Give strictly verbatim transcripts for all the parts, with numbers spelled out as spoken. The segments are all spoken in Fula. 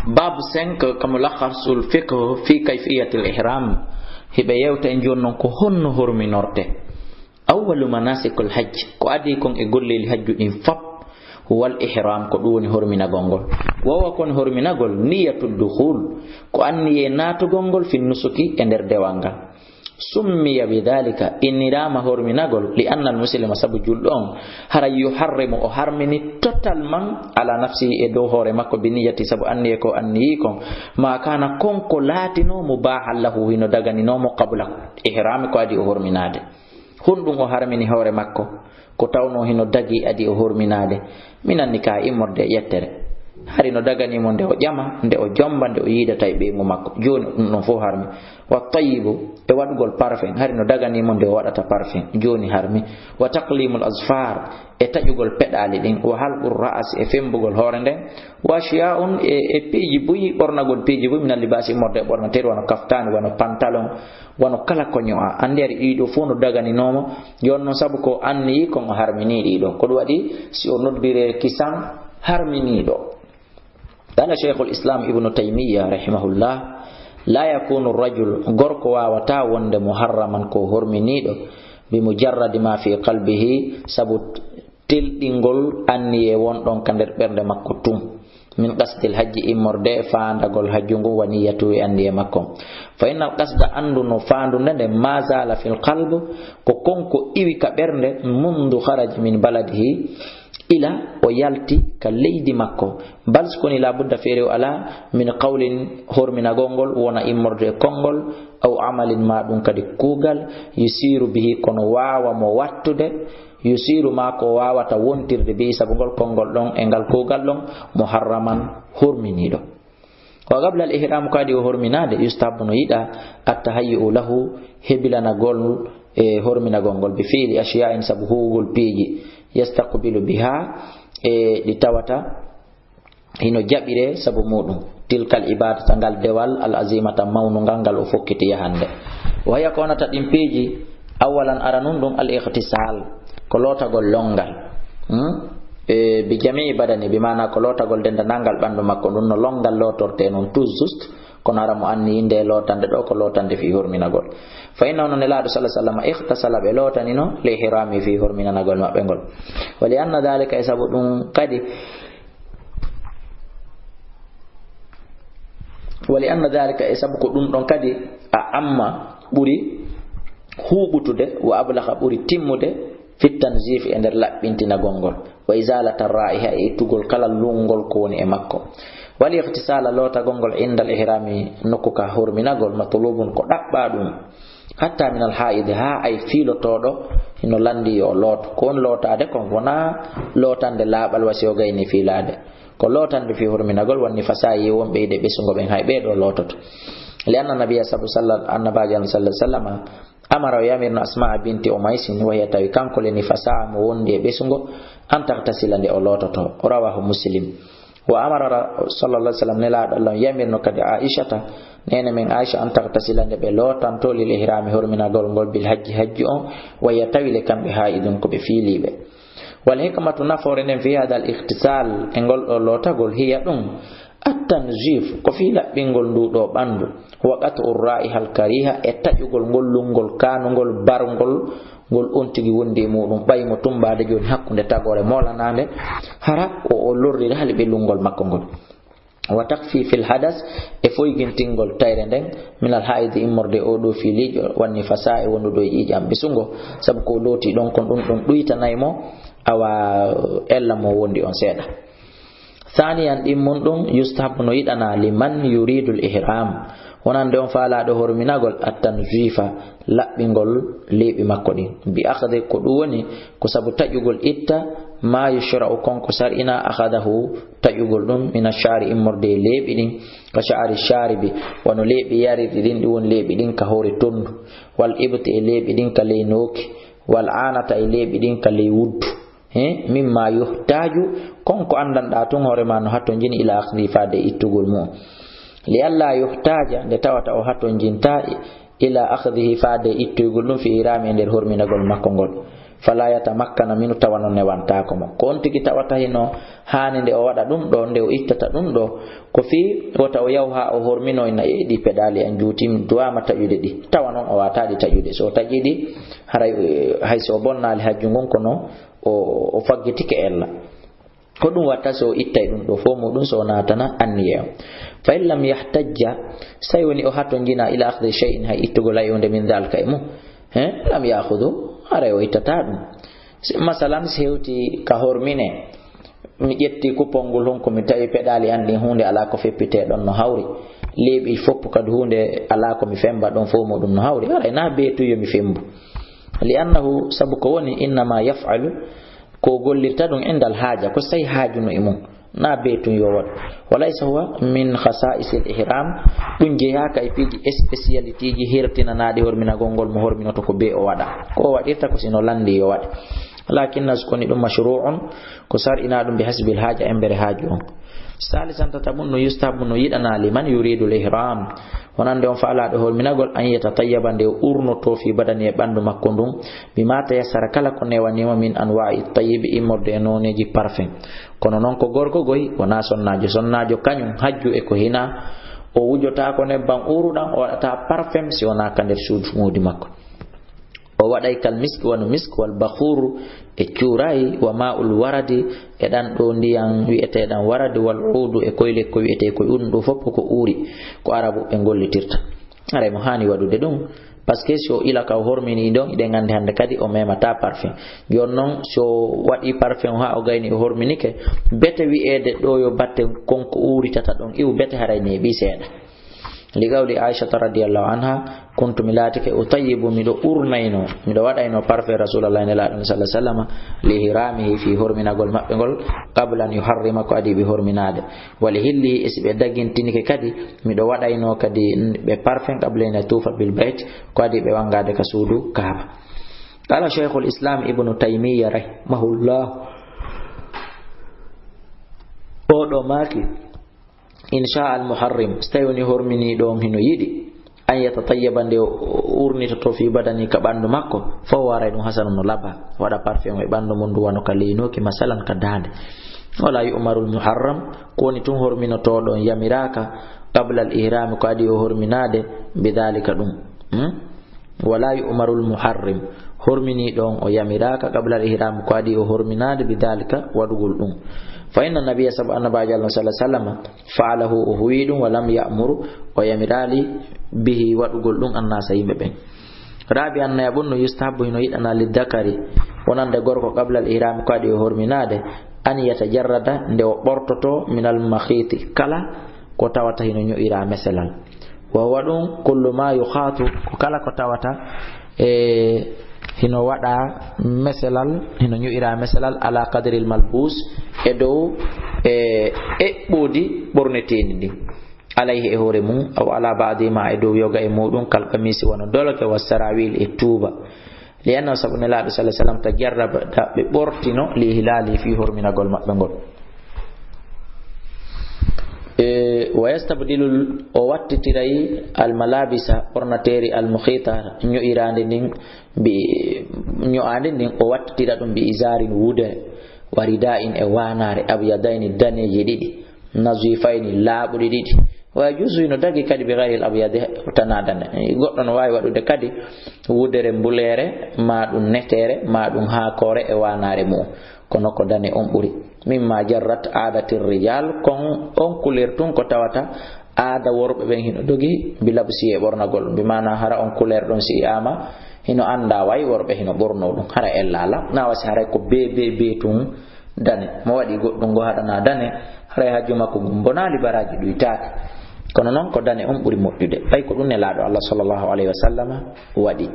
Baabu cinq, ka Mulakhasul Fiqh fi Kayfiyatil Ihram. Hiɓe yewta en jooni non ko honno horminorte. Awwalu manasikul hajj, ko adii kon e golleeli hajju ɗin fop, huwal ihram, ko ɗum woni horminagol ngol. Wa huwa, kon horminagol, niyatu dukhul, ko anniye naatugol ngol, fi nusuki, e nder dewal ngal. Summiya bi dhalika, inniraama horminagol, li anna al muslima, sabu julɗo on, haray yuharrimu, o harmini totalement ala nafsihi, e dow hoore makko, bi niyati, sabu anniye ko anniyi kon, ma kana, kon ko laatino, mubahan lahu, hino daganinoo mo, qabla ihrami, ko adii o horminaade. Honɗum o harmini hoore makko? Ko tawnoo hino dagii adii o horminaade. Minan nikaahi, immorde e ƴettere. Hari no daganii mo nde o ƴama, nde o jomba, nde o yiida tawi ɓeyngu makko. Jooni ɗum ɗon fof harmi. Wa tayyibu, e waɗugol parfum. Hari no daganii mo nde o waɗata parfum. Jooni harmi. Wa taqlimul azfar, e taƴugol peɗaali ɗin. Wa halqur ra'as, e fembugol hoore nden. Wa ashiya'un, e, e piiji buy, ɓornagol piiji buy, minal libaasi, immorde e ɓornateeri, wano kaftaani, wano pantalon, wano kala ko ño'a. Anndi hari ɗii ɗoo fof no daganinoo mo. Jooni non sabu ko anniyi kon o harminii ɗii ɗoo. Ko ɗum waɗi si o noddire kisan harminiiɗo. Qala Shaykhul Islam Ibnu Taymiyya rahimahullah, la yakunu rajul, gorko waawataa wonde muharraman ko horminiiɗo, bi mujarradi ma fi qalbihi, sabu telɗingol anniye won ɗon ka nder ɓernde makko tun. Min qasdil hajji, immorde e faandagol hajju ngun, wa niyyatu, e anniye makko. Fa innal qasda, anndu no faandunde nde, ma zala fil qalb, ko kon ko iwi ka ɓernde, mundu kharaja min baladihi, ila o yalti ka leydi makko. Bal, si koni, la budda, feere o alaa, min qawlin, horminagol ngol, wona immorde e konngol, aw amalin, ma ɗum kadi kuugal, yusiru bihi, kono waawa mo wattude, yusiru, ma ko waawata wontirde, bihi, sabu ngol konngol ɗon e ngal kuugal ɗon, muharraman, horminiiɗo. Wa qabla al ihram, ko adii o horminaade, yustahabbu, no yiɗaa, at tahayyu lahu, hebilanagol e horminagol ngol, bi fi'li ashiya'in, sabu huwugol piiji, yastaqbilu biha, e ɗi tawata hino jaɓire sabu muɗum, tilkal ibadata, ngal dewal, al azimata, mawnungal, ngal o fokkiti yahande. Wa hiya, ko wonata ɗin piiji, awwalan, aranun ɗum, al ightisal, ko lootagol lonngal. Hmm? E, bi jami'i badani, bi maana ko lootagol dendanangal ɓandu makko, ɗum no lonngal lootorte non, tout juste, kono hara mo anniyi nde lootande ɗoo ko lootande fii horminagol. Fa innahu, no Nelaaɗo sallallahu alaihi wasallam, ightasala, ɓe lootanino, li ihrami, fii horminanagol maɓɓe ngol. Wa li anna dhalika, e sabu ɗum kadi, wa li anna dhalika, e sabu ko ɗum ɗon kadi, a'amma, ɓuri huuɓutude, wa ablagha, ɓuri timmude, fit tanzif, e nder laɓɓintinagol ngol, wa izalata ra'iha, e ittugol kala lunngol ko woni e makko. Wal ightisala, lootagol ngol, indal ihrami, nokku ka horminagol, matlubun, ko ɗaɓɓaa ɗum, hatta minal haidi, haa ay fiilotooɗo hino lanndi yo o looto. Ko woni lootaade kon, wonaa lootande laaɓal wa si o gayni fiilaade. Ko lootande fii horminagol, wan nifasa, e wonɓe yiide ɓesungo ɓen, hay ɓee ɗoo loototo. Li anna nabiyya, sabu salla-, annabaajo sallallahu alaihi wasallam, amara, o yamirno, Asma'a binti Umaysin, wa hiya, tawi kanko le nifasa, mo wondi e ɓesungo, an taghtasila, nde o loototo. Rawahu Muslim. Wa amara ra-, sallallahu alaihi wasallam, Nelaaɗo Allah on yamirno kadi Aishata, neene men Aisha, an taghtasila, nde ɓe lootanto, lil ihrami, horminagol ngol, bil hajji, hajju on, wa hiya, tawi le kamɓe haidun, ko ɓe fiiliiɓe. Wal hikmatu, nafoore nden, fi hadha al ightisal, e ngol ɗoo lootagol, hiya, ɗum, at tanzif, ko fii laɓɓingol nduu ɗoo ɓandu, wa qat'u ra'iha al kariha, e taƴugol ngol lunngol kaanungol barngol, ngol on tigi wondi e muɗum, ɓay mo tumbaade jooni hakkunde tagoore moolanaande, hara o, o lorriraali ɓe lunngol makko ngol. Wa takhfifil hadas, e foygintingol tayre nden, minal haidi, immorde e oo ɗoo fiiliijo, wan nifasa, e wonduɗo e ƴiiƴam ɓesungo, sabu ko looti ɗon kon, ɗum ɗon ɗuytanay mo, awa ella mo wondi on seeɗa. Thaniyan, ɗimmun ɗum, yustahabbu, no yiɗanaa, liman yuridul ihram, wonande on faalaaɗo horminagol, at tanzifa, laɓɓingol leeɓi makko ɗin. Bi akhdi, ko ɗum woni, ko sabu taƴugol itta, ma yushra'u, kon ko sar'inaa, akhadahu, taƴugol ɗum, mina sha'ri, immorde e leeɓi ɗin, ka sha'ri sharibi, wano leeɓi yarirɗi ɗin, ɗi woni leeɓi ɗin ka hoore tondu, wal ibti, e leeɓi ɗin ka ley nooki, wal anata, e leeɓi ɗin ka ley wuddu. He, mimma yuhtaju, kon ko anndanɗaa tun hoore maa no hatonjini, ila akhdihi, faade e ittugol mu'un. Li alla yuhtaja, nde tawata o hatonjintaa, ila akhdihi, faade e ittoygol ɗum, fi ihrami, e nder horminagol makko ngol. Fala yatamakkana minu, tawa noon newantaako mo. Ko on tigi tawata hino haani nde o waɗa ɗum ɗo, nde o ittata ɗum ɗo, ko fii wota o yahu haa o hormino ina e ɗi peɗaali an juuti, mi duwaama taƴude ɗi. Tawa noon o waataa ɗi taƴude. So o taƴii ɗi, haray, eh, hay so o bonnaali hajju ngun, kono o, o faggitike ella. Ko ɗum watta so o ittay ɗum ɗo fof muɗum, so o naatana anniye on. Fa in lam yahtajja, so tawi woni o hatonjina ila akhdi shay'in, hay ittugol hay hunde min dhalika e mum, he, lam ya'khudhu, haray o ittata ɗum. Si, masalan, si hewti ka hormine, mi ƴetti kupol ngol, hon ko mi tawi peɗaali an ɗin, hunde alaa ko feppitee ɗon no hawri. Leeɓi fof kadi hunde alaa ko mi femba ɗon fof muɗum no hawri. Haray na beetu yo mi fembu. Li annahu, sabu ko woni, innama yaf'alu, ko gollirta ɗum indal haaja, ko so tawi haaju no e mum. Na beetu yo waɗu. Wa laysa huwa min khasa'isil ihram, ɗum jeyaaka e piiji spécialitéji hertinanaaɗi horminagol ngol mo horminoto ko bee o waɗa. Ko o waɗirta ko si no lanndi yo waɗe. Lakinna, so koni ɗum mashru'un, ko sar'inaa ɗum bi hasbil haaja, embere haaju on. Salisan, tataɓun, no yustahabbu, no yiɗanaa, liman yuridul ihram, wonande on faalaaɗo horminagol, an yatatayyaba, nde o urnoto fi badani, e ɓanndu makko ndun, bima tayassara, kala ko newaniima, min anwa'i tayyibi, immorde e nooneeji parfum. Kono noon ko gorko goy, wonaa sonnaajo. Sonnaajo kañum hajju e ko hinaa, o wujotaako nebban uuruɗan, o waɗataa parfum si wonaa ka nder suudu ŋoodi makko. O waɗay kal misk, wano misk, wal bakhur, e cuuray, wa ma'ul waradi, e ɗan ɗo ndiyan wi'eteeɗan waradi, wal uudu, e koy lekko wi'etee koy uudu, ɗum ɗo fof ko uuri, ko arabu ɓe gollitirta. Haray mo haani waɗude ɗum, parce que si o ila ka o hormini ɗon, iɗen anndi hannde kadi o memata parfum. Jooni noon, si o waɗi parfum haa o gayni o horminike, bete wi'eede ɗo yo batte kon ko uuritata ɗon iwu, bete haray neeɓi seeɗa. Li qawli Aishata radiyallahu anha, kuntu, mi laatike, utayyibu, miɗo urnayno, miɗo waɗayno parfum Rasulallah, Nelaaɗo sallallahu alaihi wasallam, li ihramihi, fi horminagol maɓɓe ngol, qabla an yuharrima, ko adii ɓe horminaade. Wa li hillihi, e si ɓe dagintinike kadi, miɗo waɗayno kadi ɓe parfum, qabla an yatufa bil bayt, ko adii ɓe wangaade ka suudu Kaaba. Qala Shaykhul Islam Ibnu Taymiyya rahimahullah, o ɗo maaki, in sha al muharrim, so tawi woni horminiiɗo on hino yiɗi, an yatatayyaba, nde o urnitoto fi badani, ka ɓanndu makko, fa huwa, haray ɗum hasanun, no laba, waɗa parfum e ɓanndu mum ndu, wano ka leynoki, masalan, ka daande. Wala yu'marul muharram, ko woni tun horminotooɗo on yamiraaka, qabla al ihrami, ko adii o horminaade, bi dhalika ɗum. Hmm? Wala yu'marul muharrim, horminiiɗo on o yamiraaka, qabla al ihram, ko adii o horminaade, bi dhalika, waɗugol ɗum. Fa inna nabiyya, sabu annabaajo Allah sallallahu alaihi wasallam, fa'alahu, o huwi ɗum, wa lam ya'mur, o yamiraali, bihi, waɗugol ɗum, annasa, yimɓe ɓen. Rabi'an, nayaɓun, no yustahabbu, hino yiɗanaa, li dhakari, wonande gorko, qabla al ihram, ko adii o horminaade, an yatajarrada, nde o ɓortoto, min al makhiti, kala ko tawata hino ño'ira meselal. Wa huwa, ɗum, kullu ma yukhatu, ko kala ko tawata e hino waɗa meselal, hino ño'ira meselal, ala qadril malbus, e dow e eɓɓoodi ɓorneteendi ndin, alayhi, e hoore mum, aw ala ba'di ma, e dow yoga e muɗum, kal qamisi, wano doloke, wa sarawil, e tuuba. Li anna, sabu Nelaaɗo sallallahu alaihi wasallam, tajarraba, ɓe ɓortino, li ihlali, fi horminagol maɓɓe ngol. E, wa yastabdilul, o wattitiray, al malabisa, ɓornateeri, al mukhita, ño'iraande ndin, bi, ño'aande ndin, o wattitira ɗum, bi izarin, wudere, wa rida'in, e waanaare, abyadayni, daneeji ɗiɗi, nazifayni, laaɓuɗi ɗiɗi. Wa yajuzu, hino dagi kadi, bi ghayril abyadi, tanaa dane. Goɗɗo no waawi waɗude kadi wudere mbuleere, maa ɗum neteere, maa ɗum haakoore e waanaare mu'um. Kono ko dane on ɓuri. Mimma jarrat aadatir rijal, kon on couleur tun ko tawata aada worɓe ɓen hino dogi, bi labsi, e ɓornagol. Bi maana hara on couleur ɗon si yi'aama hino anndaa, way worɓe hino ɓornoo ɗum. Hara ellaala, na wasi haray ko be, be, be tun dane. Mo waɗi goɗɗum ngo haɗanaa dane, haray hajju makko ngun bonaali, baraaji ɗuytaaka. Kono non ko dane on ɓuri moƴƴude. Ɓay ko ɗum Nelaaɗo Allah sallallahu alaihi wasallam waɗi.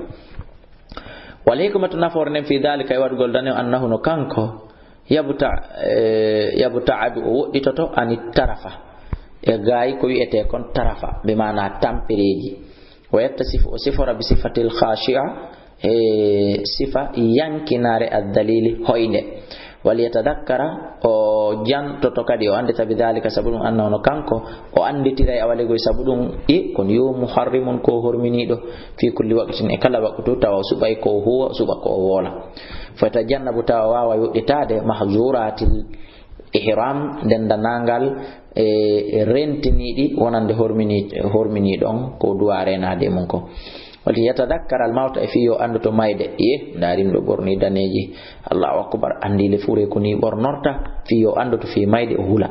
Wal hikmatu, nafoore nden, fi dhalika, e waɗugol dane, annahu, no kanko, yabta-, eh, yabta'adu, o woɗɗitoto, ani tarafa, e gaayi ko wi'etee kon tarafa, bi maana tampereeji. Wa yattasifu, o sifora, bi sifatil khashi'a, e sifa yankinaare, ad-dhalili, hoynde. Waliyatadakkara, o jantoto kadi, o anndita bidalika, sabu ɗum, annahu, no kanko, o annditiray awalegoy sabu ɗum, e kon yo muharrimun, ko horminiiɗo, fi kulli waqtin, e kala waqtu, tawa o suɓay ko o huwa, o suɓa ko o woola. Fayatajannabu, tawa o waawa yoɗɗitaade, mahzuratil ihram, denndanangal e rentiniiɗi wonande hormini-, horminiiɗo on ko duwa reenaade e mum ko. Wali yatadakkara al mawta, e fii yo anndu to mayde. Ye, ndaarim ɗo ɓorni daneeji. Allahu akbar, anndi le fure ko ni ɓornorta, fii yo anndu to fii mayde o hula.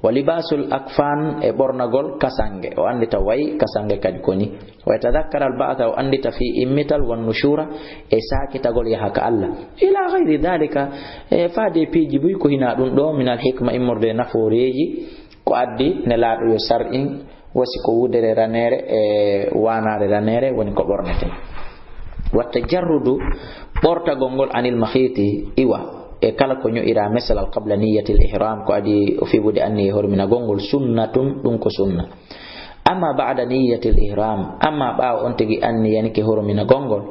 Wa libasul akfan, e ɓornagol kasange, o anndita way kasange kadi ko ni. Wa yatadakkara al ba'tha, o anndita fii immital, wan nushura, e saakitagol yaha ka Allah. Ila ghayri dhalika, e faade piiji buy ko hina ɗum ɗo, min al hikma, immorde nafooreeji, ko addi Nelaaɗo yo sar'in, wasi ko wudere raneere e waanaare raneere woni ko ɓorneten. Wa tajarrudu, ɓortagol ngol, anil makhiti, iwa, e kala ko ño'ira mesalal, qabla niyyatil ihram, ko adi o fiɓude anniye horminagol ngol, sunnatun, ɗum ko sunna. Amma ba'da niyyatil ihram, amma ɓaawo on tigi anniyanike horminagol ngol,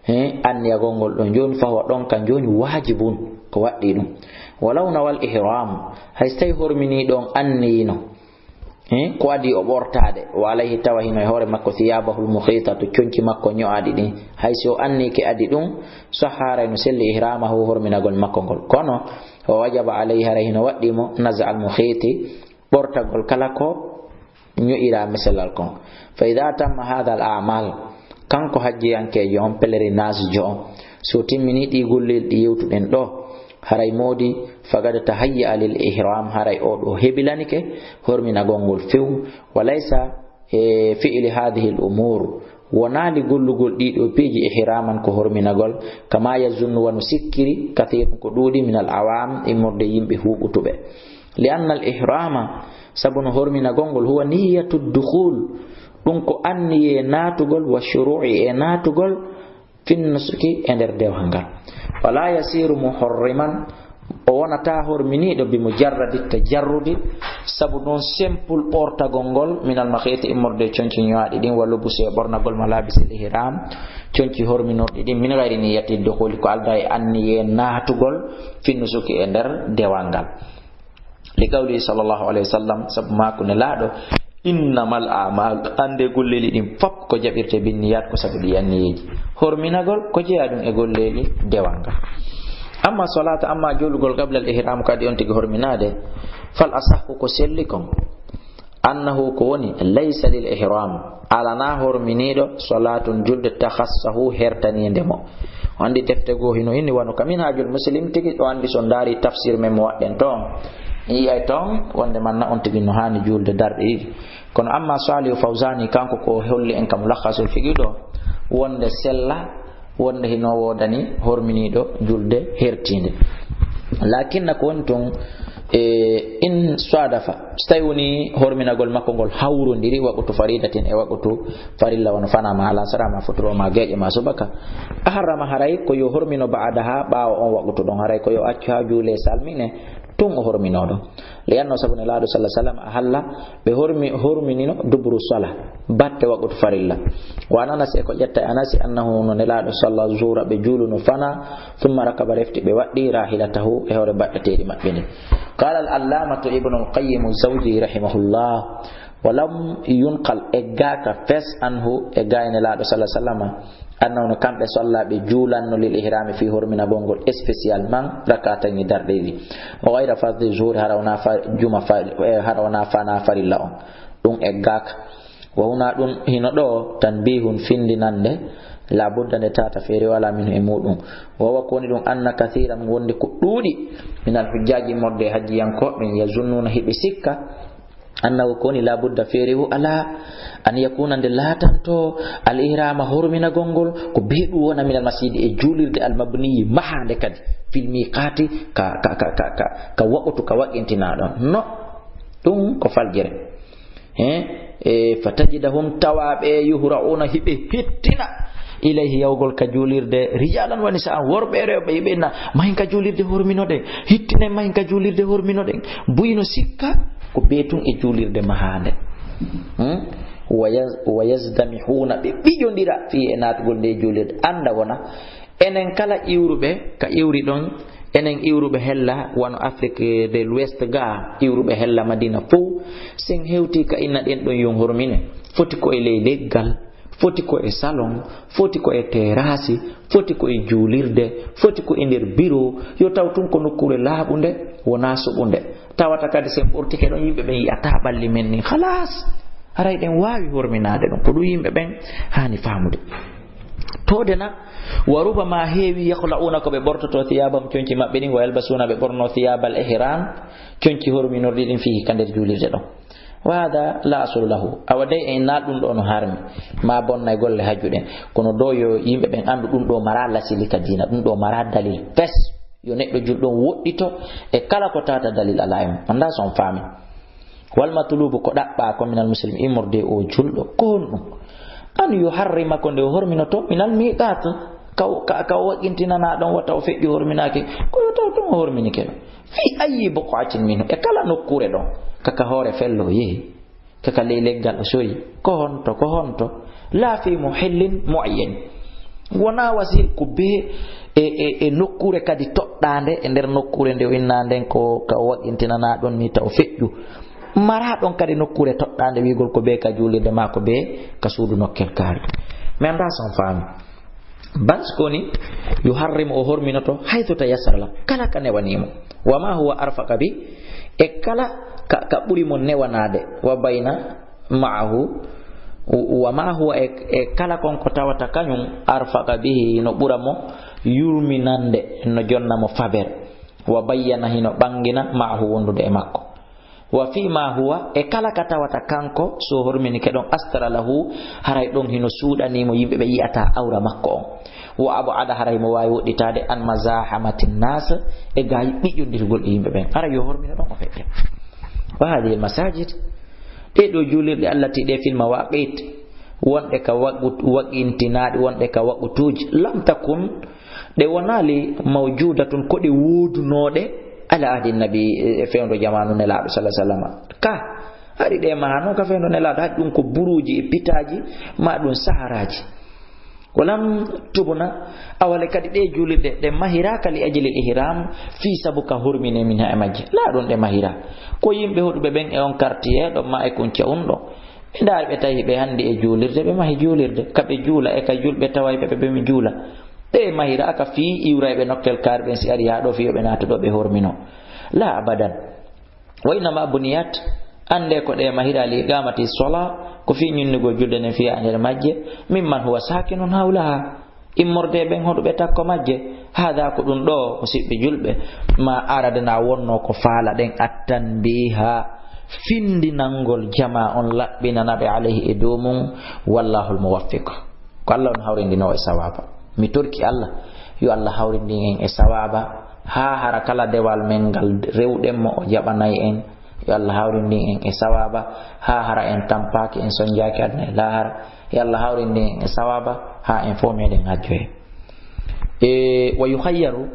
he, anniyagol ngol ɗon jooni, fa huwa, ɗon kan jooni, wajibun, ko waɗɗii ɗum. Walaw nawal ihram, hay so tawi horminiiɗo on anniyino, he, ko adi o ɓortaade, wa alayhi, tawa hino e hoore makko, thiyabahul mukhitatu, conci makko ño'aaɗi ɗin, hay si o anniyike adi ɗum, sahha, haray no selli, ihramahu, horminagol makko ngol. Kono, wa wajaba alayhi, haray hino waɗɗii mo, naz'al mukhiti, ɓortagol kala ko ño'ira meselal kon. Fa idha tamma hadha al a'mal, kanko hajjiyankeejo on, pèlerinage jo on, so timmini ɗi gollel ɗi yewtuɗen ɗo, haray moodi, faqad tahayya lil ihram, haray o ɗo hebilanike horminagol ngol few, wa laysa, e, fi'li hadhihi al umur, wonaali gollugol ɗiɗo piiji ihraman ko horminagol, kama yazunnu, wano sikkiri, kathirun, ko ɗuuɗi, min al awam, immorde yimɓe huɓutuɓe. Li anna al ihrama, sabu no horminagol ngol, huwa niyyatu dukhul, ɗum ko anniye naatugol, wa shuru'i, e naatugol, fin nusuki, e nder dewal ngal. Wala yasiru muharriman, o wonata horminiiɗo, bi mujarradi tajarrudi, sabu ɗum simple ɓortagol ngol, min al makhiti, immorde conci ño'aaɗi ɗin, wa lubusi, e ɓornagol, malabisil ihram, conci horminorɗi ɗin, min ghayri niyyati dukhuli, ko alda e anniye naatugol, fin nusuki, e nder dewal ngal. Li qawlihi sallallahu alayhi wa sallam, sabu maaku Nelaaɗo, innamal a'malu, annde golleeli ɗin fop ko jaɓirte binniyat, ko sabu ɗi anniyeeji. Horminagol ko jeyaa ɗum e golleeli dewal ngal. Amma salata, amma juulugol qabla al ihram, kadi on tigi horminaade, fal asahhu, ko selli kon, annahu, ko woni, laysa lil ihram, alana horminiiɗo, salatun, julde, takhassahu, hertaniinde mo. O anndi defte goo hino inni, wano ka Minhajul Muslim tigi, ɗo anndi so ndaari tafsir men mo waɗɗen toon, yi'ay toon wonde manna on tigi no haani juulde darɗe ɗiɗi. Kono amma Salihu Fawzani, kanko ko holli en ka Mulakhasul Fiqhi ɗo, wonde sella, wonde hino woodani horminiiɗo julde hertiinde. Lakinna ko woni toon, e, in sadafa, so tawi woni horminagol makko ngol hawrondiri waqtu faridatin e waqtu farilla, wano fana ma alasara ma futuro ma geeƴe ma subaka, a harrama, haray ko yo hormino ba'daha, ɓaawo on waqtu ɗon, haray ko yo accu haa juule salmine, tun o hormino ɗon. Li annahu, sabu Nelaaɗo sallallahu alaihi wasallam, ahalla, ɓe hormi-, horminino duburu sala, batte waqtu farilla. Wa an Anas, e ko ƴetta e Anas, annahu, no Nelaaɗo salla zuhra, ɓe juuluno fana, thumma rakaba, refti ɓe waɗɗi rahilatahu, e hoore baɗɗateeri maɓɓe ndin. Qala al-allamatu Ibnu al-Qayyim al-Jawzi rahimahullah, wa lam yunqal, eggaaka fes, anhu, eggaaka e Nelaaɗo sallallahu alaihi wasallam, annahu, no kamɓe salla, ɓe juulanno, lil ihrami, fii horminagol ngol, spécialement rak'atayni darɗe ɗiɗi. Wa ghayra fardhi zuhri, hara wonaa fa-, juma fa-, eh, hara wonaa fana farilla on. Ɗum eggaaka. Wa huna, ɗum hino ɗo, tanbihun, findinande, la budda, nde tata feere wala, minhu, e muɗum. Wa huwa, ko woni ɗum, anna kathiran, wonde ko ɗuuɗi, min al hujjaji, immorde hajjiyankooɓe, yazunnuna, hiɓe sikka, annahu, ko woni, la budda, feere wo alaa, an yakuna, nde laatanto, al ihrama, horminagol ngol, ko bee ɗum wona, min al masjidi, e juulirde, al mabniyi, mahaande kadi, fil miqati, ka, ka, ka, ka, ka, ka waqtu, ka waqintinaa ɗon. No, ɗum ko faljere. He? E, fatajidahum, tawa ɓe, yuhra'una, hiɓe hettina, ilayhi, yawgol ka juulirde, rijalan wa nisa'an, worɓe e rewɓe, hiɓe na, mahin ka juulirde horminoɗen, hittinen mahin ka juulirde horminoɗen, buy no sikka, ko bee tun e juulirde mahaande. Hmm? Wa yaz-, wa yazdamihuna, ɓe ɓiƴondira, fii, e naatugol nde juulirde, annda wona, enen kala iwruɓe, ka iwri ɗon, Enen iwruɓe hella wano Afrique de l'Ouest ga, iwruɓe hella Madina fow, sen hewti ka inna ɗen ɗon yon hormine. Foti ko e ley leggal, foti ko e salon, foti ko e terasi, foti ko e juulirde, foti ko e nder biro, yo taw tun ko nokkure laaɓunde, wona soɓunde. Tawata kadi sen ɓortike ɗon, yimɓe ɓen yi'ata ɓalli men ni, halas. Haray ɗen waawi horminaade ɗum. Ko ɗum yimɓe ɓen haani faamude. Tooɗe na, wa rubama heewi, yakhla'una, ko ɓe ɓortoto, thiyabahum, conci maɓɓe ɗin, wa yalbasuna, ɓe ɓorno, thiyabal ihram, conci horminorɗi ɗin, fihi, ka nder juulirde ɗon. Wa hada la aslu lahu. Awa dey en na ɗum ɗo no harmi. Ma bonnay golle hajju ɗen. Kono ɗo yo yimɓe ɓen anndu ɗum ɗo mara lasili ka diina. Ɗum ɗo mara dalil. Fes. Yo neɗɗo julɗo on woɗɗito e kala ko tawata dalil alaa e mum. Annda so on faami. Wal matlubu, ko ɗaɓɓa ko minal muslim, immorde o julɗo, ko honɗum? An yuharrima, ko nde o horminoto, minal miqat, ka, ka, ka o waqqintinana ɗon, wata o feƴƴu horminaaki, ko yo taw tun o horminike ɗum. Fi ayyi buqatin minhu, e kala nokkure ɗon, ka, ka hoore fello o yehi, ka, ka ley leggal o soyi, ko honto, ko honto, la fi muhillin muayyan. Wona wasi ko be e, e, e nokkure kadi toɗɗaande, e nder nokkure nde o inna nden ko ka o waqqintinana ɗon ni ta o feƴƴu. Mara ɗon kadi nokkure toɗɗaande wiigol ko be ka juulirde ma ko be ka suudu nokkel kaari. Mi annda so on faami. Bas ko ni yuharrimu, o horminoto, haythu tayassara la, kala ka newanimo. Wa ma huwa arfaqa bi, e kala ka, ka ɓuri mo newanaade. Wa bayna ma'ahu, wa ma huwa, e, e kala kon ko tawata kañum, arfaqa bihi, no ɓura mo yurminande, no jonna mo faber. Wa bayyana, hino ɓangina, ma'ahu, wondude e makko. Wa fi ma huwa, e kala ka tawata kanko, so horminike ɗon, astara lahu, haray ɗon hino suuɗani mo yimɓe ɓe yi'ata awra makko on. Wa ab'ada, haray mo waawi woɗɗitaade, an mazahamati nas, e gaay ɓiƴƴondirgol e yimɓe ɓen. Haray yo hormino ɗon o feƴƴa. Wa hadhihi al masajid, ɗee ɗoo juulirɗe, allati, ɗe fil mawaqit, wonɗe ka waqqu-, waqqintinaaɗe, wonɗe ka waqtuuji, lam takun, ɗe wonaali, mawjudatun, ko ɗe woodunooɗe, ala ahdi nabi, e fewndo jamaanu Nelaaɗo, sallallahu alaihi wasallam. Ka, hari ɗe mahano ka fewndo Nelaaɗo, hari ɗum ko buruuji e pitaaji, ma ɗum saharaaji. Walam tubna, awale kadi ɗe juulirɗe, ɗe mahiraaka li ajlil ihram, fii sabu ka hormine minha e majje. La ɗum ɗe mahira. Ko yimɓe hoɗuɓe ɓen e on quartier ɗo ma e kunca un ɗo. Ɓe ndaari ɓe tawi ɓe handi e juulirde, ɓe mahi juulirde. Ka ɓe juula e ka julɓe tawayɓe ɓe, ɓe mi juula. Ɗe mahiraaka fii iwrayɓe nokkel kaari ɓen si ari haa ɗo fii yo ɓe naata ɗo ɓe hormino. La abadan. Wa innama buniyat, annde ko ɗe mahira li iqamati sola, ko fii ñinnugol julde nden fiya e nder majje, mimman huwa sakinun hawlaha, immorde ɓen hoɗuɓe takko majje. Hada, ko ɗum ɗo, musiɓɓe julɓe, ma aradna wonno ko faala ɗen, attanbiha, findinangol jama on, laɓɓinana ɓe, alayhi, e dow mum, wallahul muwaffiq. Ko Allah on hawrindinoowo e sawaaba. Mi torki Allah, yo Allah hawrindin en e sawaaba, haa hara kala dewal men ngal rewɗen mo, o jaɓanay en. Yo Allah hawrindin en e sawaaba, haa hara en tampaaki, en sonjaaki aduna e laahara. Yo Allah hawrindin en e sawaaba, haa en fof meɗen hajjoye. E, wa yukhayyaru,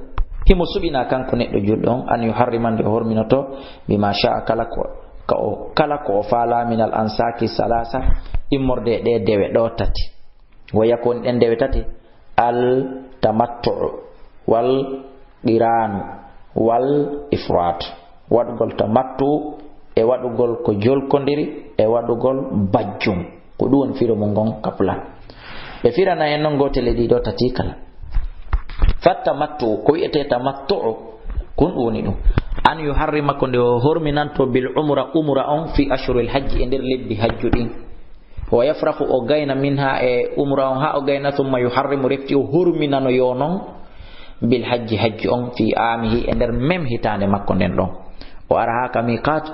himo suɓina kanko neɗɗo julɗo on, an yuharrima, nde o horminoto, bima sha'a, kala ko, ka o, kala ko o faala, minal ansaki salasa, immorde e ɗe dewe ɗo tati. Wa yakun, ɗen dewe tati, al tamattu, wal qiranu, wal ifrat. Waɗugol tamattu, e waɗugol ko jolkondiri, e waɗugol bajjum. Ko ɗum woni firo mum ngon ka pulaar. Ɓe firana en non gootel e ɗiɗo tati kala. Fa tamattu, ko wi'etee tamattu, kun ɗum woni ɗum. An yuharrima, ko nde o horminanto, bil umra, umra on, fi ashhuril hajji, e nder lebbi hajju ɗin. Wa yafrahu, o gayna, minha, e umra on, haa o gayna, thumma yuharrimu, refti o horminano yo non, bil hajji, hajju on, fi amihi, e nder mem hitaande makko nden ɗon. O ara haa ka miqat,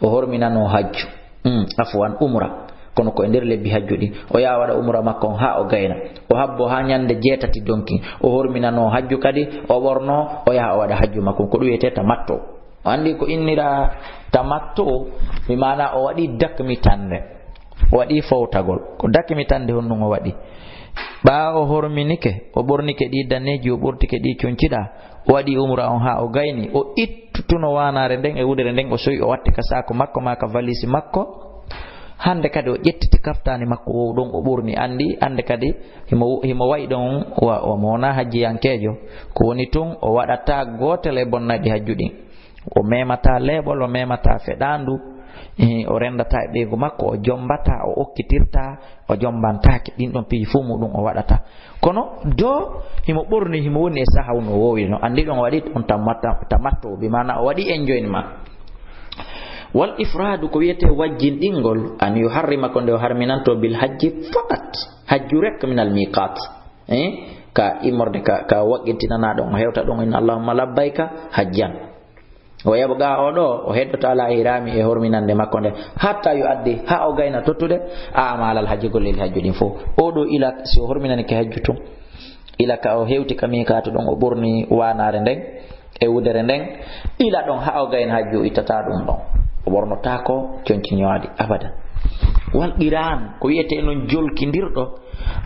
o horminano hajju. Mm, afwan, umra. Kono ko e nder lebbi hajju ɗin. O yaha waɗa umra makko on haa o gayna. O habbo haa ñande jeetati donki. O horminano hajju kadi, o ɓorno, o yaha o waɗa hajju makko. Ko ɗum wiyetee tamattu. O anndi ko innira tamattu, mi maana o waɗi dakmitande. O waɗi fowtagol. Ko dakmitande honɗum o waɗi? Ɓaawo o horminike, o ɓornike ɗi daneeji, o ɓortike ɗi conciɗa, o waɗi umra on haa o gayni, o ittutuno waanaare nden e wudere nden, o sowi o watti ka saako makko maa ka valisi makko, Hannde kadi o ƴettiti kaftaani makko woowu ɗon, o ɓorni, anndi, hannde kadi himo, himo wayi ɗon wa, wa mo wonaa hajjiyankeejo. Ko woni tun, o waɗataa gootel e bonnayɗi hajju ɗin. O memataa leeɓol, o memataa feɗaandu, eh, o renndataa e ɓeyngu makko, o jommbataa, o okkitirtaa, o jommbantaake. Ɗin ɗon piiji fow muuɗum o waɗataa. Kono do himo ɓorni, himo woni e saha no woowi no. Anndi ɗon o waɗi on tamatta-, tamattu, bi maana o waɗi enjoyment. Wal ifraadu ko wi'etee wajjinɗingol, an yuharrima ko nde o harminanto bil hajji faqat, hajju rek minal miqaat. Eh? Ka immorde ka, ka waqqintinanaa ɗon, o hewta ɗon, inna Allahumma labbayka hajjan. O yaɓa ga o ɗo, o heddoto ala ihrami e horminande makko nde, hatta yo addi, ha o gayna tottude, a amaalal hajji, golleli hajju ɗin fow. O ɗo ila, si o horminani ke hajju tun. Ila ka o hewti ka miqaatu ɗon, o ɓorni waanaare nden, e wudere nden. Ila ɗon ha o gayna hajju, o ittata ɗum ɗon. O ɓornotaako conci ñowaɗi, abadan. Wal qiran, ko wi'ete non jolkindirɗo,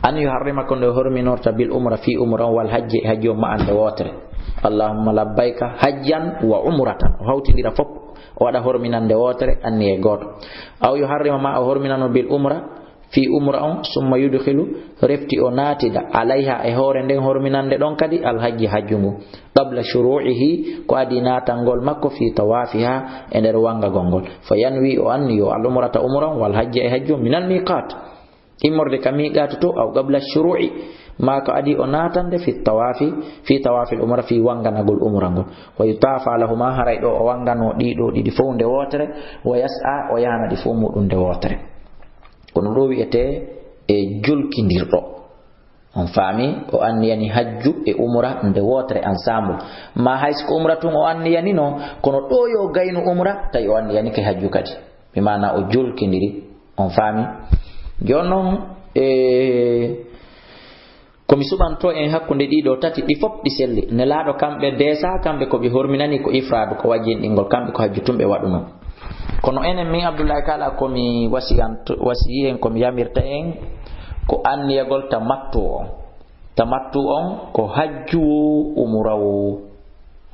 an yuharrima ko nde horminorta bil umra fi umra on wal hajji e hajji on ma'an nde wootere. Allahumma labbayka hajjan wa umratan. O hawtindira fop, o waɗa horminande wootere, anniye gooto. Aw yuharrima ma o horminano bil umra, fi umra on, summa yudkhilu, refti o naatida, alayha e hoore nden horminande ɗon kadi, al hajji hajju ngu. Qabla shuru'ihi, ko adi naatangol makko fi tawafiha e nder wangagol ngol. Fa yanwi o anniyo al umrata umra on wal hajja e hajju on minal miqat. Immorde ka miqatu to, aw qabla shuru'i, ma ko adi o naatande fi tawafi, fi tawafil umra, fi wanganagol umra ngol. Wa yutafa lahuma, haray ɗo o wangano ɗiɗo ɗiɗi fow nde wootere, wa yas'a, o yahana ɗi fow muɗum nde wootere. Kono ɗo wi'ete e jolkindirɗo. On faami, o anniyani hajju e umra nde wootere ensemble. Ma hay si ko umra tun o anniyani no, kono ɗo yo gaynu umra, tawi o anniyani ke hajju kadi. Bi maana o jolkindiri. On faami? Jooni non, e, ko mi suɓanto en hakkunde ɗiɗo tati, ɗi fop ɗi selli. Nelaaɗo kamɓe desa, kamɓe ko ɓe horminani ko ifraadu, ko wajjinɗingol, kamɓe ko hajju tun ɓe waɗuno. Kono enen min Abdullahi Kala ko mi wasiyanto, wasiyi en, ko mi yamirta en, ko anniyagol tamattu on. Tamattu on ko hajju wo umra wo.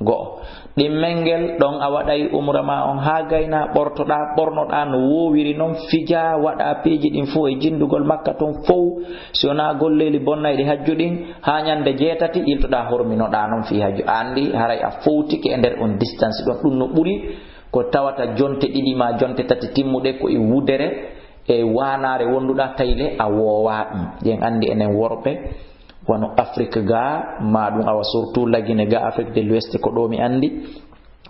Go'o. Ɗimmel ngel ɗon a waɗay umra ma on haa gayna, ɓortoɗaa, ɓornoɗaa no woowiri non, fijaa, waɗaa piiji ɗin fow e jindugol Makka ton fow. Si wonaa golleeli bonnayɗi hajju ɗin, haa ñande jeetati iltoɗaa horminoɗaa non fii hajju. A anndi haray a fowtike e nder on distance ɗon. Ɗum no ɓuri ko tawata jonte ɗiɗi maa jonte tati timmuɗe ko e wudere e waanaare wonduɗaa tayle a woowaa ɗum. Ɗen anndi enen worɓe wano Afrique ga, ma ɗum awa surtout Lagine ga, Afrique de l'Ouest ko ɗo mi anndi.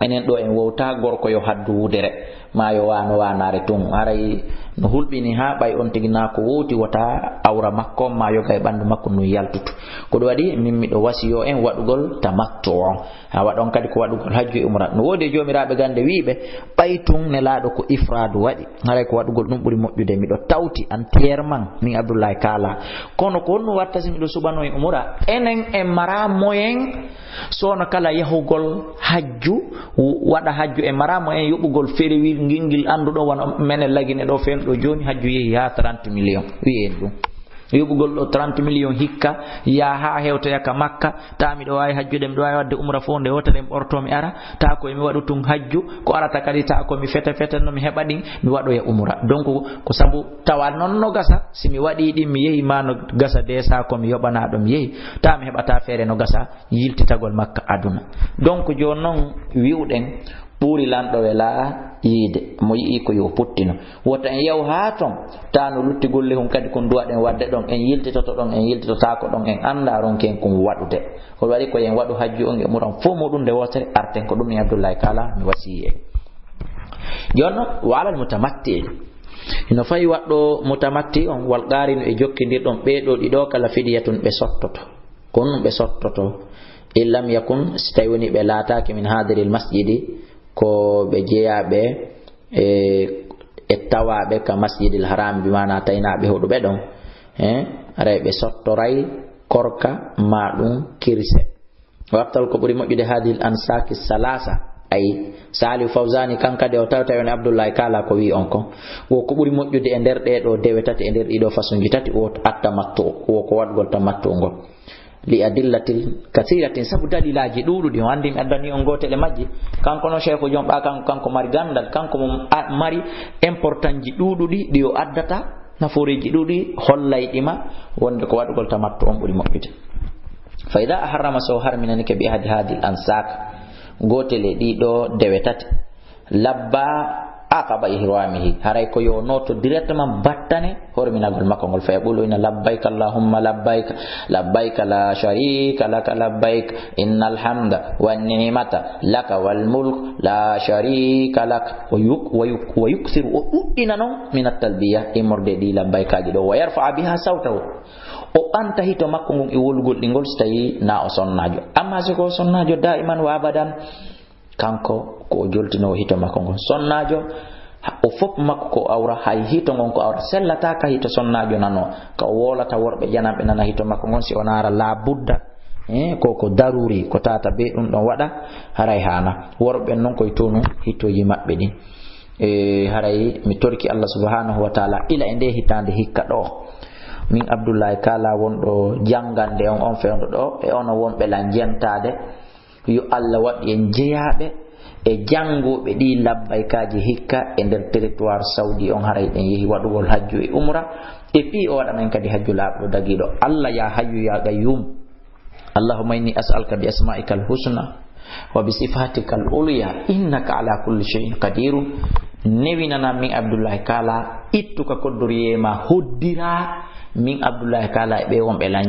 Enen ɗo en wowta gorko yo haddu wudere, ma yo waano waanaare tun. Haray no hulɓini haa ɓay on tigi naa ko wowti wota awra makko ma yoga e ɓandu makko ndun yaltutu. Ko ɗum waɗi min miɗo wasiyo en waɗugol tamattu on. Awa ɗon kadi ko waɗugol hajju e umra. No woodi e joomiraaɓe gande wiiɓe, ɓay tun Nelaaɗo ko ifraadu waɗi. Haray ko waɗugol ɗum ɓuri moƴƴude. Miɗo tawti entièrement min Abdullahi Kala. Kono ko honno watta si miɗo suɓano e umra? Enen en mara moyen, sono kala yahugol hajju, w-, waɗa hajju, en mara moyen yoɓugol ferewil ngingil annduɗo wano menen Lagine ɗo fewndo jooni hajju yehi haa trente millions. Wi'en ɗum. Yoɓugol ɗo trente millions hikka, yaa haa hewtoya ka Makka, ta miɗo waawi hajjude, miɗo waawi waɗde umra fow nde wootere, mi ɓorto mi ara, ta ko mi waɗu tun hajju, ko arata kadi ta ko mi fete fete no mi heɓa ɗin, mi waɗoya umra. Donc, ko sabu tawa non no gasa, si mi waɗi ɗin mi yehi ma no gasa desa ko mi yoɓanaaɗo mi yehi, ta mi heɓata feere no gasa yiltitagol Makka aduna. Donc, jooni non wi'uɗen, ɓuri lanɗo wela yiide, mo yi'i ko yo puttino. Wota en yahu haa ton, ta no lutti golle hun kadi kun duwaɗen waɗde ɗon, en yiltitoto ɗon, en yiltitotaako ɗon, en annda ronken kun waɗude. Ko waɗi ko yen waɗu hajju on e umra on fow muɗum nde wootere, arten ko ɗum e Abdullahi Kala mi wasiyi en. Jooni non, wa alal mutamatti, hino fayi waɗɗo mutamatti on wal qaarinu e jokkindirɗon ɓee ɗo ɗiɗo kala fidiyatun ɓe sottoto. Kun ɓe sottoto. In lam yakun, si tawi woni ɓe laataaki min haadiril masjidi, ko ɓe jeyaaɓe e, e tawaaɓe ka Masjidil Haram, bi maana taynaaɓe hoɗuɓe ɗon. Eh, aray ɓe sottoray korka ma ɗum kirse. Waftal ko ɓuri moƴƴude hadil ansaki salasa. Ay, Salihu Fawzani kan kadi o tawta on Abdullahi Kala ko wi on kon. Wo ko ɓuri moƴƴude e nder ɗee ɗo dewe tati, e nder ɗiɗo façon ji tati, wo attamattu, wo ko waɗugol tamattu ngol. Li adillatin kasiratin, sabu dalilaaji ɗuuɗuɗi. On anndi mi addani on gootel e majji. Kanko no Sheikhu Jom Ɓa, kanko, kanko mari ganndal, kanko mo a-, mari importantji ɗuuɗuɗi ɗi o addata, nafooreeji ɗuuɗi hollayɗi ma wonde ko waɗugol tamattu on ɓuri moƴƴude. Fa ida aharrama, so harminanike bi ahadi hadil ansak, gootel e ɗii ɗo dewe tati, labba aqaba ihramihi, haray ko yo nooto directement battane horminagol makko ngol. Fa yaqulu, ina labbayka allahumma labbayka, labbayka la sharika laka labbayk, innal hamda wan ni'mata laka wal mulk la sharika lak. Wa yuk-, wa yuk-, wa yuksiru, o ɗuɗɗina non min at-talbiya, immorde ɗi labbaykaaji ɗo. Wa yarfa biha sawtahu, o ɓanta hito makko ngon e wolugol ɗi ngol, so tawi na o sonnaajo. Amma si ko o sonnaajo daiman wa abadan, kanko ko o joltinowo hito makko ngon. Sonnaajo, ha-, o fop makko ko awra, hay hito ngon ko awra. Sellata ka hito sonnaajo nano, ka o wolata worɓe jananɓe nana hito makko ngon, si o naara la budda. Eh, ko, ko daruri, ko tata be ɗum ɗon waɗa, haray haana. Worɓe non koye tonu hitoji maɓɓe ɗin. E, haray mi torki Allah subhanahu wa ta'ala, ila e nde hitaande hikka ɗo, min Abdullahi Kala wonɗo janngande on, on fewndo ɗo, e ono wonɓe lan jentaade, yo Allah waɗ en jeyaaɓe e jannguɓe ɗi labbaykaaji hikka e nder territoire Saudi on, haray ɗen yehi waɗugol hajju e umra, e fii o waɗa men kadi hajju laaɓɗo dagiiɗo. Allah, ya Hayyu ya Qayyum, Allahumma inni as'aluka bi asma'ikal husna wa bi sifatikal ulya, innaka ala kulli shay'in qadirun. Newinana min Abdullahi Kala, ittu ka koddoriye ma, hoddira min Abdullahi Kala e ɓe wonɓe lan